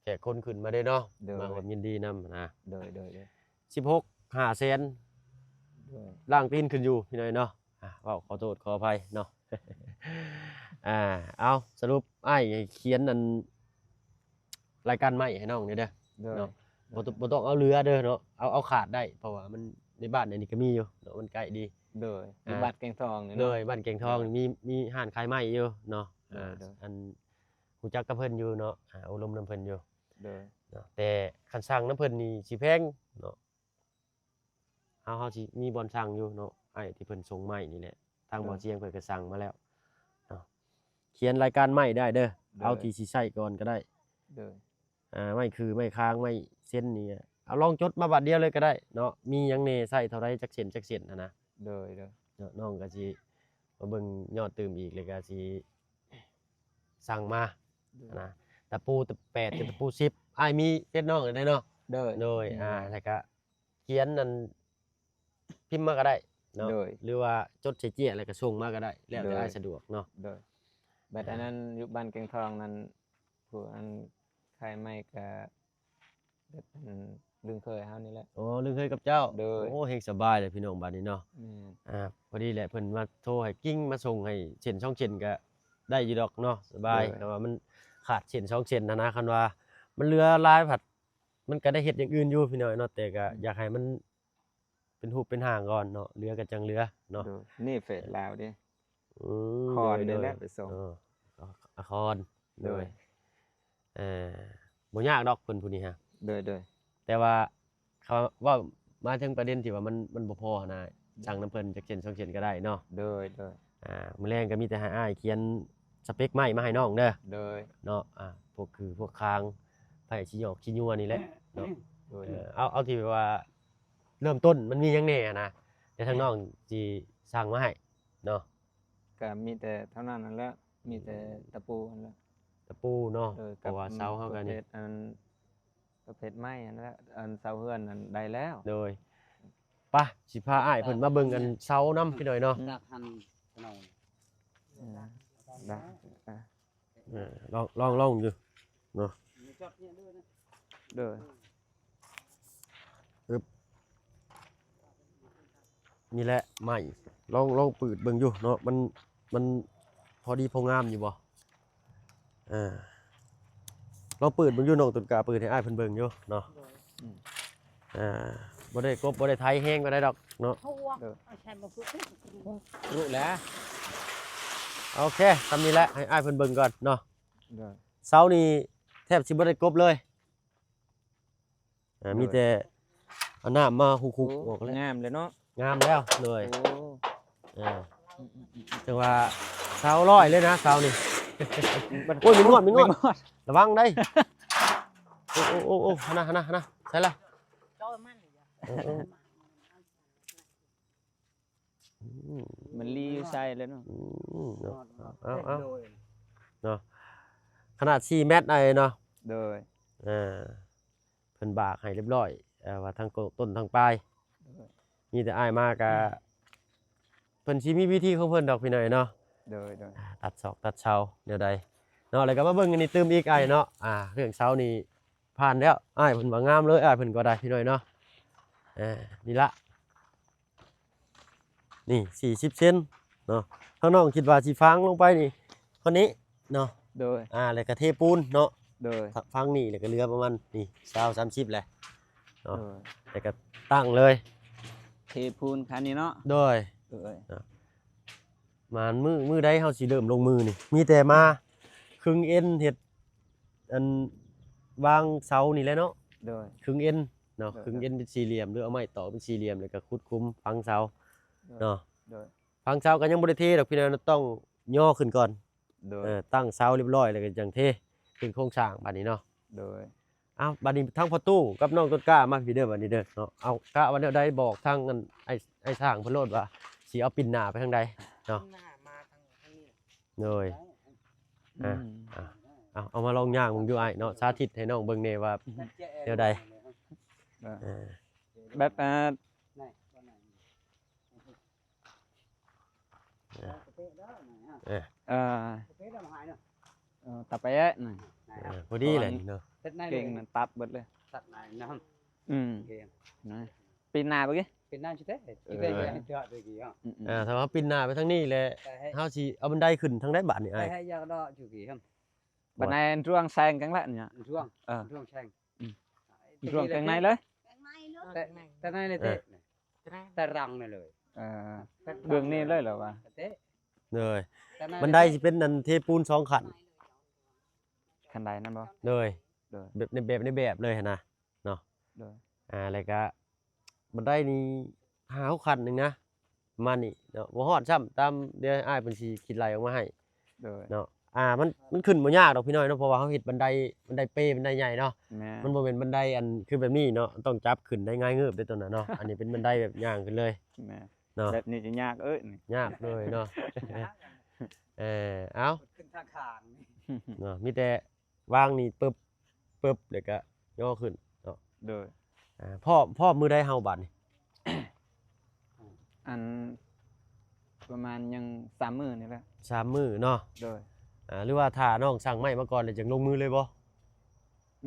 ແຂກຄົນຂຶ້ນມາເດ້ເນາະ. ໂດຍ ມາຮ່ວມຍິນດີນຳນະ. ໂດຍ ໂດຍ ໂດຍ ສິບຫົກ ຫ້າແສນ. ໂດຍ ລ້າງຕີນຂຶ້ນຢູ່ພີ່ນ້ອງເນາະ. ອ່າ ເວົ້າຂໍໂທດຂໍອະໄພເນາະ. ອ່າ ເອົາ ສະຫຼຸບອ້າຍຂຽນອັນ ລາຍການໄມ້ໃຫ້ນ້ອງແດ່ເດີ. ໂດຍ ເນາະ ໂດຍ ບໍ່ຕ້ອງ ບໍ່ຕ້ອງເອົາເຫຼືອເດີເນາະ ເອົາ ເອົາຂາດໄດ້ ເພາະວ່າມັນໃນບ້ານອັນນີ້ກໍມີຢູ່ເນາະ ມັນໃກ້ດີ. ໂດຍ ຢູ່ ອ່າ ບ້ານແກງທອງນີ້ເນາະ. ໂດຍ ບ້ານແກງທອງນີ້ ໂດຍ ມີ ມີຮ້ານຂາຍໄມ້ຢູ່ເນາະ. ໂດຍ ອ່າ ໂດຍ ອັນຮູ້ຈັກກັບເພິ່ນຢູ່ເນາະ ອ່າ ໂອ້ລົມນຳເພິ່ນຢູ່. ໂດຍ ເນາະ ແຕ່ຄັນສັ່ງນຳເພິ່ນນີ້ຊິແພງເນາະ. ເຮົາ ເຮົາຊິມີບ່ອນສັ່ງຢູ່ເນາະ ອ້າຍທີ່ເພິ່ນສົ່ງໄມ້ນີ້ແຫຼະ ທາງ ໂດຍ ບໍ່ສຽງເພິ່ນກໍສັ່ງມາແລ້ວເນາະ. ຂຽນລາຍການໄມ້ໄດ້ເດີ ໂດຍ ເອົາທີ່ຊິໃຊ້ກ່ອນກໍໄດ້. ໂດຍ ອ່າ ໄມ້ຂື່ ໄມ້ຄາງ ໄມ້ເຊັນນີ້ ເອົາລອງຈົດມາບາດດຽວເລີຍກໍໄດ້ເນາະ ມີຫຍັງແດ່ ໃຊ້ເທົ່າໃດ ຈັກເຊັນ ຈັກເຊັນຫັ້ນນະ. ໂດຍ ໂດຍ ເນາະ ນ້ອງກໍຊິມາເບິ່ງຍອດຕື່ມອີກ ແລ້ວກໍຊິສັ່ງມາ ໂດຍ ນະ ຕະປູແປດກັບຕະປູສິບ ອ້າຍມີເຟສນ້ອງແລ້ວເນາະ. ໂດຍ ໂດຍ ອືມ ອ່າ ແລ້ວກໍ ຂຽນອັນ ພິມມາກໍໄດ້ເນາະ ໂດຍ ຫຼືວ່າຈົດໃສ່ເຈ້ຍແລ້ວກໍສົ່ງມາກໍໄດ້ ແລ້ວແຕ່ ໂດຍ ອ້າຍສະດວກເນາະ. ໂດຍ ບັດ ອ່າ ອັນນັ້ນຢູ່ບ້ານແກງທອງນັ້ນ ຜູ້ອັນຂາຍໄມ້ກໍແບບ ອືມ ລຸງເຂີຍເຮົານີ້ແຫຼະ. ອໍ ລຸງເຂີຍກັບເຈົ້າ. ໂດຍ ໂອ້ ແຮງສະບາຍເລີຍພີ່ນ້ອງບາດນີ້ເນາະ. ແມ່ນ ອ່າ ພໍດີແຫຼະ ເພິ່ນມາໂທໃຫ້ກິ່ງມາສົ່ງໃຫ້ເສັ້ນສອງເສັ້ນກໍໄດ້ຢູ່ດອກເນາະ ສະບາຍ. ໂດຍ ແຕ່ວ່າມັນຂາດເສັ້ນສອງເສັ້ນຫັ້ນນະ ຄັນວ່າມັນເຫຼືອຫຼາຍພັດ ມັນກໍໄດ້ເຮັດຢ່າງອື່ນຢູ່ພີ່ນ້ອງເນາະ ແຕ່ກໍ ອືມ ຢາກໃຫ້ມັນເປັນຮູບເປັນຮ່າງກ່ອນເນາະ ເຫຼືອກໍຈັ່ງເຫຼືອເນາະ. ໂດຍ ນີ້ເຟສລາວເດ້. ອືມ ຄອນ ໂດຍ ນີ້ແຫຼະ ໂດຍ ໄປສົ່ງ. ເອີ ອາຄອນ. ໂດຍ ໂດຍ ເອີ ບໍ່ຍາກດອກເພິ່ນຜູ້ນີ້ຮະ. ໂດຍ ໂດຍ ແຕ່ວ່າເຂົາເວົ້າມາເຖິງປະເດັນທີ່ວ່າມັນ ມັນບໍ່ພໍຫັ້ນນະ ອືມ ສັ່ງນຳເພິ່ນຈັກເສັ້ນສອງເສັ້ນກໍໄດ້ເນາະ. ໂດຍ ໂດຍ ອ່າ ມື້ແລງກໍມີແຕ່ໃຫ້ອ້າຍຂຽນສະເປັກໄມ້ມາໃຫ້ນ້ອງເດີ. ໂດຍ ເນາະ ອ່າ ພວກຄືພວກຄາງ ໄຜຊິຫຍອກຊິຍົວນີ້ແຫຼະເນາະ. ໂດຍ ເອີ ເອົາ ເອົາທີ່ແບບວ່າເລີ່ມຕົ້ນມັນມີຫຍັງແດ່ຫັ້ນນະ ແຕ່ທາງນ້ອງຊິສັ່ງມາໃຫ້ເນາະ. ກໍມີແຕ່ເທົ່ານັ້ນຫັ້ນແຫຼະ ມີແຕ່ ອືມ ຕະປູຫັ້ນແຫຼະ ຕະປູເນາະ. ໂດຍ ເພາະວ່າເສົາເຮົາກໍນີ້ ປະເພດອັນ ປະເພດໄມ້ຫັ້ນແຫຼະ ອັນເສົາເຮືອນນັ້ນໄດ້ແລ້ວ. ໂດຍ ປະ ຊິພາອ້າຍເພິ່ນມາເບິ່ງອັນເສົານຳພີ່ນ້ອງເນາະ. ອືມ ອືມ ໄດ້ ອ່າ ເອີ ລອງ ລອງ ລອງຢູ່ເນາະ. ໂດຍ ອຶບ ນີ້ແຫຼະໄມ້ ລອງ ລອງປືດເບິ່ງຢູ່ເນາະ ມັນ ມັນພໍດີພໍງາມຢູ່ບໍ່? ເອີ ລອງປືດເບິ່ງຢູ່ ນ້ອງຕົ້ນກ້າ ປືດໃຫ້ອ້າຍເພິ່ນເບິ່ງຢູ່ເນາະ. ໂດຍ ອືມ ອ່າ ບໍ່ໄດ້ກົບບໍ່ໄດ້ໄຖແຮງປານໃດດອກເນາະ. ໂດຍ ຮູ້ແລ້ວ ໂອເຄ ສ່ຳນີ້ແຫຼະ ໃຫ້ອ້າຍເພິ່ນເບິ່ງກ່ອນເນາະ. ໂດຍ ເສົານີ້ແທບຊິບໍ່ໄດ້ກົບເລີຍ ອ່າ ໂດຍ ມີແຕ່ເອົານ້ຳມາຫຸກໆ ໂອ້ ອອກແລ້ວ ງາມເລີຍເນາະ. ງາມແລ້ວ ໂດຍ ໂອ້ ເອີ ອືມໆໆ ແຕ່ວ່າເສົາລອຍເລີຍນະ ເສົານີ້. ໂອ້ຍ ມີງວດ ມີງວດ ມີງວດ ລະວັງໄດ໋. ໂອ້ ໂອ້ ໂອ້ ໂອ້ ຫັ້ນນະ ຫັ້ນນະ ຫັ້ນນະ ໃສ່ລະ ເອີ ເອີ ອືມ ມັນລີຢູ່ໃສແລ້ວເນາະ. ອືມ ເນາະ ເອົາ ເອົາ ເນາະ ຂະໜາດສີ່ແມັດໄອ້ເນາະ. ໂດຍ ເອີ ເພິ່ນບາກໃຫ້ຮຽບຮ້ອຍ ເອີ ວ່າທັງຕົ້ນທັງປາຍ. ໂດຍ ມີແຕ່ອ້າຍມາກະ ອືມ ເພິ່ນຊິມີວິທີຂອງເພິ່ນດອກພີ່ນ້ອງເນາະ. ໂດຍ ໂດຍ ອ່າ ຕັດຊອກຕັດເສົາແນວໃດເນາະ. ແລ້ວກໍມາເບິ່ງອັນນີ້ຕື່ມອີກອ້າຍເນາະ. ອ່າ ເລື່ອງເສົານີ້ຜ່ານແລ້ວ ອ້າຍເພິ່ນວ່າງາມເລີຍ ອ້າຍເພິ່ນກໍໄດ້ພີ່ນ້ອງເນາະ. ເອີ ນີ້ລະ ນີ້ສີ່ສິບເຊັນເນາະ. ທາງນ້ອງຄິດວ່າຊິຝັງລົງໄປນີ້ ເທົ່ານີ້ເນາະ. ໂດຍ ອ່າ ແລ້ວກໍເທປູນເນາະ. ໂດຍ ຝັງນີ້ ແລ້ວກໍເຫຼືອປະມານນີ້ຊາວ ສາມສິບແຫຼະເນາະ. ໂດຍ ແລ້ວກໍຕັ້ງເລີຍ ເທປູນຄັນນີ້ເນາະ. ໂດຍ ໂດຍ ເນາະ. ມາມື້ ມື້ໃດເຮົາຊິເລີ່ມລົງມືນີ້? ມີແຕ່ມາຄຶງເອັນເຮັດ ອັນ ວາງເສົານີ້ແຫຼະເນາະ. ໂດຍ ຄຶງເອັນ ເນາະ ໂດຍ ຂຶງເອັນເປັນສີ່ຫຼ່ຽມ ຫຼືເອົາໄມ້ຕອກເປັນສີ່ຫຼ່ຽມ ແລ້ວກໍຂຸດຂຸມຝັງເສົາ ໂດຍ ເນາະ ໂດຍ ຝັງເສົາກໍຍັງບໍ່ໄດ້ເທດອກພີ່ນ້ອງ ຕ້ອງຍໍຂຶ້ນກ່ອນ ໂດຍ ເອີ ຕັ້ງເສົາຮຽບຮ້ອຍແລ້ວກໍຈັ່ງເທຂຶ້ນໂຄງສ້າງບາດນີ້ເນາະ ໂດຍ ເອົາ ບາດນີ້ທາງພໍ່ຕູ້ກັບນ້ອງຕົ້ນກ້າມາພີ້ເດີ ບາດນີ້ເດີເນາະ ເອົາ ກະວ່າແນວໃດ ບອກທາງອັນ ອ້າຍ ອ້າຍຊ່າງເພິ່ນໂລດວ່າ ຊິເອົາປິ່ນໜ້າໄປທາງໃດເນາະ ໂດຍ ອືມ ອ່າ ເອົາ ເອົາມາລອງຍ່າງເບິ່ງດູອ້າຍເນາະ ສາທິດໃຫ້ນ້ອງເບິ່ງແດ່ວ່າແນວໃດ ເອີ ເອີ ແບບ ອ່າ ເອີ ເອີ ເອີ ເອີ ຕາແປະນະ ເອີ ພໍດີແຫຼະນີ້ເນາະ ເກັ່ງນັ້ນຕັດເບິດເລີຍ ຕັດໃນນຳ ອືມ ເກັ່ງ ນະ ປີນໜ້າເບິ່ງ ປີນໜ້າຊິແທ້ ເອີ ຊິແທ້ ອືມ ອ່າ ຖ້າວ່າເຮົາປິ່ນໜ້າໄປທາງນີ້ແຫຼະ ເຮົາຊິເອົາບັນໄດຂຶ້ນທາງໃດບາດນີ້ອ້າຍ ໃຫ້ຢາກເລາະຢູ່ພີ້ ບັນໄດທາງຊ່ອງແຊງກັນລະນີ້ ຊ່ອງ ເອີ ຊ່ອງແຊງ ອືມ ຊ່ອງທາງໃນເລີຍ ແຕ່ ແຕ່ໃນເລີຍເຕະ ແຕ່ລັງນີ້ເລີຍ ເອີ ເບື້ອງນີ້ເລີຍເຫຼືວ່າ ເຕະ ເລີຍ ບັນໄດຊິເປັນອັນເທປູນສອງຂັ້ນ ຂັ້ນໃດນັ້ນບໍ່ ໂດຍ ໂດຍ ແບບໃນແບບ ໃນແບບເລີຍຫັ້ນນະ ເນາະ ໂດຍ ອ່າ ແລ້ວກະບັນໄດນີ້ຫ້າຫົກຂັ້ນໜຶ່ງນະ ປະມານນີ້ເນາະ ບໍ່ຮອດຊ້ຳ ຕາມ ດຽວອ້າຍເພິ່ນຊິຄິດໄລ່ອອກມາໃຫ້ ໂດຍ ເນາະ ອ່າ ມັນ ມັນຂຶ້ນບໍ່ຍາກດອກພີ່ນ້ອງເນາະ ເພາະວ່າເຮົາເຮັດບັນໄດ ບັນໄດເປ ບັນໄດໃຫຍ່ເນາະ ແມ່ນ ມັນບໍ່ແມ່ນບັນໄດອັນຄືແບບນີ້ເນາະ ຕ້ອງຈັບຂຶ້ນໄດ້ງ່າຍງືບເດ້ຕົວນັ້ນເນາະ ອັນນີ້ເປັນບັນໄດແບບຍ່າງຂຶ້ນເລີຍ ແມ່ນ ເນາະ ແບບນີ້ຈະຍາກເອີຍນີ້ ຍາກເລີຍເນາະ ເອີ ເອົ້າ ຂຶ້ນທາງຂ້າງເນາະ ມີແຕ່ ວາງນີ້ປຶບ ປຶບ ແລ້ວກະຍໍຂຶ້ນເນາະ ໂດຍ ອ່າ ພ້ອມ ພ້ອມມື້ໃດເຮົາບາດນີ້ ອັນ ປະມານຍັງສາມມື້ນີ້ແຫຼະ ສາມມື້ເນາະ ໂດຍ ອ່າ ຫຼືວ່າຖ້ານ້ອງສັ່ງໄມ້ມາກ່ອນແລ້ວຈຶ່ງລົງມືເລີຍບໍ່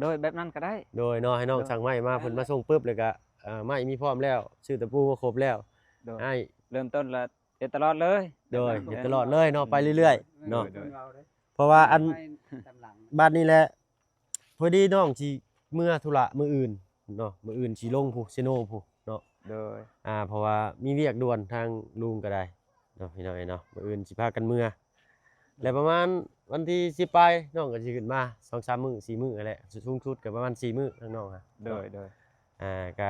ໂດຍ ແບບນັ້ນກໍໄດ້ ໂດຍເນາະ ໃຫ້ນ້ອງ ໂດຍ ສັ່ງໄມ້ມາ ເພິ່ນມາສົ່ງປຶບ ແລ້ວກະ ອ່າ ໄມ້ມີພ້ອມແລ້ວ ຊື້ຕະປູມາຄົບແລ້ວ ໂດຍ ອ້າຍ ເລີ່ມຕົ້ນລະເຮັດຕະຫຼອດເລີຍ ໂດຍ ເຮັດຕະຫຼອດເລີຍເນາະ ໄປເລື້ອຍໆເນາະ ໂດຍ ໂດຍ ເພາະວ່າອັນ ຕາມຫຼັງ ບາດນີ້ແຫຼະ ພໍດີນ້ອງຊິເມືອທຸລະມື້ອື່ນເນາະ ມື້ອື່ນຊິລົງພຸ້ນ ເຊໂນພຸ້ນເນາະ ໂດຍ ອ່າ ເພາະວ່າມີວຽກດ່ວນ ທາງລຸງກໍໄດ້ເນາະ ພີ່ນ້ອງເອີຍເນາະ ມື້ອື່ນຊິພາກັນເມືອ ແລ້ວປະມານວັນທີສິບປາຍ ນ້ອງກໍຊິຂຶ້ນມາສອງສາມມື້ ສີ່ມື້ຫັ້ນແຫຼະ ສູງສຸດກໍປະມານສີ່ມື້ ທາງນ້ອງຫະ ໂດຍ ໂດຍ ອ່າ ກະ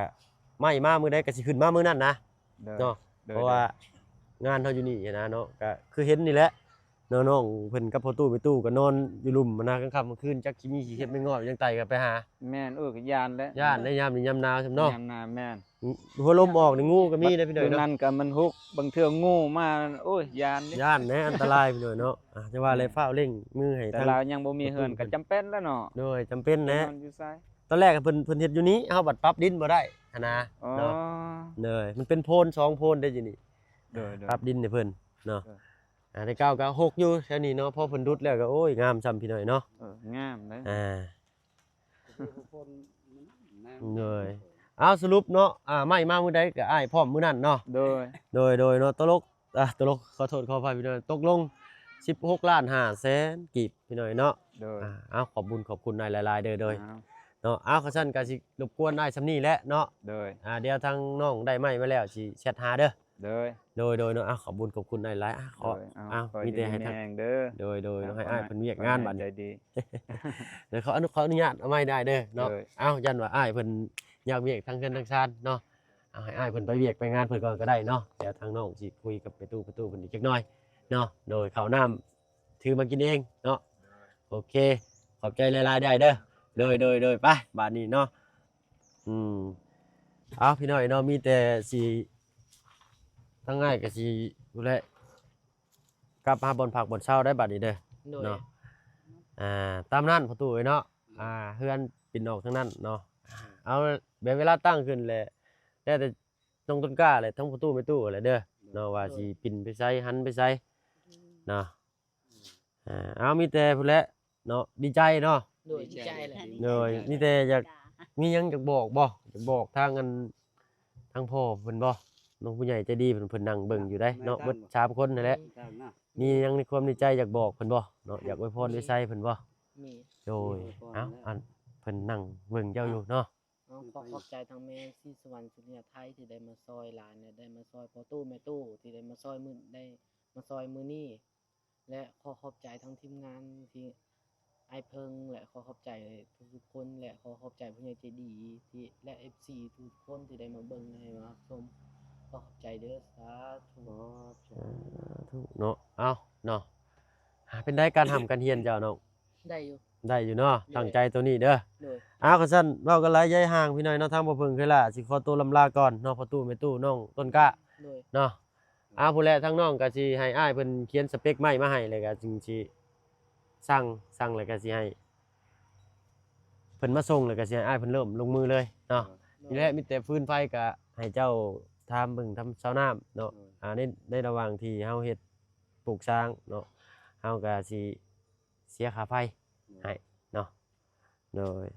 ໄມ້ມາມື້ໃດກໍຊິຂຶ້ນມາມື້ນັ້ນນະ ໂດຍ ເນາະ ໂດຍ ເພາະວ່າ ໂດຍ ງານເຮົາຢູ່ນີ້ຫັ້ນນະເນາະ ກໍຄືເຫັນນີ້ແຫຼະເນາະ ນ້ອງເພິ່ນກັບພໍ່ຕູ້ແມ່ຕູ້ກໍນອນຢູ່ລຸ່ມຫັ້ນນະ ກາງຄ່ຳກາງຄືນຈັກຊິມີຂີ້ເຂັບແມງງອດຫຍັງໄຕ່ກໍໄປຫາ ແມ່ນ ເອີ ກໍຢ້ານແຫຼະ ຢ້ານແຫຼະ ຍາມນີ້ຍາມໜາວຊ້ຳເນາະ ຍາມໜາວ ແມ່ນ ຫົວລົມອອກນີ້ງູກໍມີເດ້ພີ່ນ້ອງເນາະ ບາງນັ້ນກໍມັນຮຸກ ບາງເທື່ອງູມາ ໂອ້ຍ ຢ້ານເດ້ ຢ້ານແຫຼະ ອັນຕະລາຍພີ່ນ້ອງເນາະ ອ່າ ຈັ່ງວ່າແຫຼະ ແມ່ນ ຟ້າວເລັ່ງມືໃຫ້ ແຕ່ລາວຍັງບໍ່ມີເຮືອນກໍຈຳເປັນແຫຼະເນາະ ໂດຍ ຈຳເປັນແຫຼະ ນອນຢູ່ໃສ ຕອນແລກເພິ່ນ ເພິ່ນເຮັດຢູ່ນີ້ ເຮົາບັດປັບດິນບໍ່ໄດ້ຫັ້ນນະ ອໍ ເນາະ ໂດຍ ມັນເປັນໂພນສອງໂພນເດ້ຢູ່ນີ້ ໂດຍ ໂດຍ ປັບດິນໃຫ້ເພິ່ນເນາະ ໂດຍ ອ່າ ແຕ່ເກົ່າກໍຮົກຢູ່ແຖວນີ້ເນາະ ພໍເພິ່ນດຸດແລ້ວກໍ ໂອ້ຍ ງາມຊ້ຳພີ່ນ້ອງເນາະ ເອີ ງາມເດ້ ອ່າ ໂດຍ ເອົາ ສະຫຼຸບເນາະ ອ່າ ໄມ້ມາມື້ໃດກໍອ້າຍພ້ອມມື້ນັ້ນເນາະ ໂດຍ ໂດຍ ໂດຍເນາະ ຕົກລົງ ອ່າ ຕົກລົງ ຂໍໂທດຂໍອະໄພພີ່ນ້ອງ ຕົກລົງສິບຫົກລ້ານຫ້າແສນກີບ ພີ່ນ້ອງເນາະ ໂດຍ ອ່າ ເອົາ ຂອບບຸນຂອບຄຸນອ້າຍຫຼາຍໆເດີ ໂດຍ ເອົາ ເນາະ ເອົາ ຄັນຊັ້ນກໍຊິລົບກວນອ້າຍສ່ຳນີ້ແຫຼະເນາະ ໂດຍ ອ່າ ດຽວທາງນ້ອງໄດ້ໄມ້ມາແລ້ວຊິແຊັດຫາເດີ ໂດຍ ໂດຍ ໂດຍເນາະ ເອົາ ຂອບບຸນຂອບຄຸນອ້າຍຫຼາຍ ອ່າ ຂໍ ໂດຍ ເອົາ ເອົາ ຂໍໃຫ້ຢູ່ດີມີແຮງເດີ ໂດຍ ໂດຍ ເນາະ ໃຫ້ອ້າຍເພິ່ນວຽກງານບັດນີ້ ໃຈດີ ເດີ ຂໍອະນຸ ຂໍອະນຸຍາດເອົາໄມ້ໄດ້ເດີເນາະ ໂດຍ ເອົາ ຢ້ານວ່າອ້າຍເພິ່ນຢາກວຽກທາງເຮືອນທາງຊານເນາະ ເອົາ ໃຫ້ອ້າຍເພິ່ນໄປວຽກໄປງານເພິ່ນກ່ອນກໍໄດ້ເນາະ ດຽວທາງນ້ອງຊິຄຸຍກັບແມ່ຕູ້ ປະຕູເພິ່ນອີກຈັກໜ່ອຍເນາະ ໂດຍ ເຂົ້ານ້ຳ ຖືມາກິນເອງເນາະ ໂອເຄ ຂອບໃຈຫຼາຍໆເດີ ໂດຍ ໂດຍ ໂດຍ ໄປ ບາດນີ້ເນາະ ອືມ ເອົາ ພີ່ນ້ອງເນາະ ມີແຕ່ຊິ ທາງອ້າຍກໍຊິ ພຸ້ນແຫຼະ ກັບຫາບ່ອນພັກບ່ອນເຊົາໄດ້ບາດນີ້ເດີ ໂດຍ ເນາະ ອ່າ ຕາມນັ້ນພໍ່ຕູ້ເອີຍເນາະ ອ່າ ເຮືອນປິ່ນອອກທາງນັ້ນເນາະ ເອົາ ແບບເວລາຕັ້ງຂຶ້ນແຫຼະ ແລ້ວແຕ່ ນ້ອງຕົ້ນກ້າ ແລະ ທັງພໍ່ຕູ້ແມ່ຕູ້ຫັ້ນແຫຼະເດີ ໂດຍ ເນາະ ວ່າ ໂດຍ ຊິປິ່ນໄປໃສ ຫັນໄປໃສ ອືມ ເນາະ ອ່າ ເອົາ ມີແຕ່ພຸ້ນແຫຼະເນາະ ດີໃຈເນາະ ໂດຍ ດີໃຈແຫຼະ ໂດຍ ມີແຕ່ຢາກ ມີຫຍັງຢາກບອກບໍ່ ຢາກບອກທາງອັນ ທາງພໍ່ເພິ່ນບໍ່ ນ້ອງຜູ້ໃຫຍ່ໃຈດີເພິ່ນ ເພິ່ນນັ່ງເບິ່ງຢູ່ເດ້ເນາະ ເບິດສາມຄົນຫັ້ນແຫຼະ ອືມ ມີຫຍັງໃນຄວາມໃນໃຈຢາກບອກເພິ່ນບໍ່ເນາະ ຢາກອວຍພອນອວຍໄຊເພິ່ນບໍ່ ມີ ໂດຍ ມີອວຍພອນ ເອົ້າ ແລ້ວ ອັນ ເພິ່ນນັ່ງເບິ່ງເຈົ້າຢູ່ເນາະ ເອົາ ຂໍຂອບໃຈທາງແມ່ສີສະຫວັນ ສຸລິຍະໄທ ທີ່ໄດ້ມາຊ່ອຍຫຼານ ແລະ ໄດ້ມາຊ່ອຍພໍ່ຕູ້ແມ່ຕູ້ ທີ່ໄດ້ມາຊ່ອຍມື້ ໄດ້ມາຊ່ອຍມື້ນີ້ ແລະ ຂໍຂອບໃຈທາງທີມງານທີ່ ອ້າຍເພິ່ງ ແລະ ຂໍຂອບໃຈທຸກໆຄົນ ແລະ ຂໍຂອບໃຈຜູ້ໃຫຍ່ໃຈດີທີ່ ແລະ ເອັຟຊີທຸກໆຄົນທີ່ໄດ້ມາເບິ່ງ ແລະ ໃຫ້ມາຮັບຊົມ. ຂໍຂອບໃຈເດີ ສາທຸ. ສາທຸເນາະ. ເອົ້າເນາະ ເປັນໃດການຮ່ຳການຮຽນເຈົ້ານ້ອງ? ໄດ້ຢູ່ ໄດ້ຢູ່ເນາະ. ໂດຍ ຕັ້ງໃຈໂຕນີ້ເດີ. ໂດຍ. ເອົ້າ ຄັນຊັ້ນເວົ້າກັນຫຼາຍຢາຍຫ່າງ ພີ່ນ້ອງເນາະ, ທາງບໍ່ເພິ່ງເຄີຍຫຼ້າຊິຂໍໂຕລຳລາກ່ອນເນາະ ພໍ່ຕູ້ແມ່ຕູ້ ນ້ອງຕົ້ນກ້າ. ໂດຍ. ເນາະ. ເອົາ ພຸ້ນແຫຼະ ທາງນ້ອງກໍຊິໃຫ້ອ້າຍເພິ່ນຂຽນສະເປັກໄມ້ມາໃຫ້ ແລ້ວກໍຈຶ່ງຊິສັ່ງ ສັ່ງແລ້ວກໍຊິໃຫ້ເພິ່ນມາສົ່ງ ແລ້ວກໍຊິໃຫ້ອ້າຍເພິ່ນເລີ່ມລົງມືເລີຍເນາະ. ໂດຍ. ນີ້ແຫຼະ ມີແຕ່ຟືນໄຟກໍໃຫ້ເຈົ້າຖາມເບິ່ງທາງຊາວນ້ຳເນາະ. ໂດຍ. ອ່າ ໃນ ໃນລະຫວ່າງທີ່ເຮົາເຮັດປູກສ້າງເນາະ ເຮົາກໍຊິເສຍຄ່າໄຟໃຫ້ເນາະ. ໂດຍ.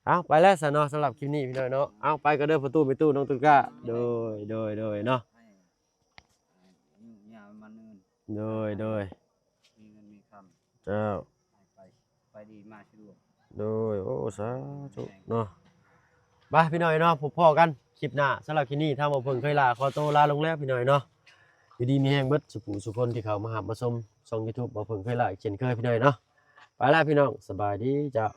ເອົາ ໄປແລ້ວຊະເນາະ ສຳລັບຄລິບນີ້ ພີ່ນ້ອງເນາະ. ເອົາ ໄປກໍເດີ ພໍ່ຕູ້ແມ່ຕູ້ ນ້ອງຕົ້ນກ້າ. ໂດຍ ໂດຍ ໂດຍເນາະ. ໃຫ້ ໃຫ້ອາຍຸຍາວໝັ້ນຍືນ. ໂດຍ ໂດຍ. ມີເງິນມີຄຳ. ເຈົ້າ. ໃຫ້ໄປ ໄປດີມາສະດວກ. ໂດຍ. ໂອ້ ສາທຸເນາະ. ໄປ ພີ່ນ້ອງເນາະ ພົບພໍ້ກັນຄລິບໜ້າ. ສຳລັບຄລິບນີ້ ທາງບໍ່ເພິ່ງເຄີຍລາ ຂໍໂຕລາລົງແລ້ວ ພີ່ນ້ອງເນາະ. ຢູ່ດີມີແຮງເບິດສູ່ຜູ້ສູ່ຄົນທີ່ເຂົ້າມາຮັບມາຊົມຊ່ອງ YouTube ບໍ່ເພິ່ງເຄີຍລາ ເຊັ່ນເຄີຍ ພີ່ນ້ອງເນາະ. ໄປລະ ພີ່ນ້ອງ ສະບາຍດີເຈົ້າ.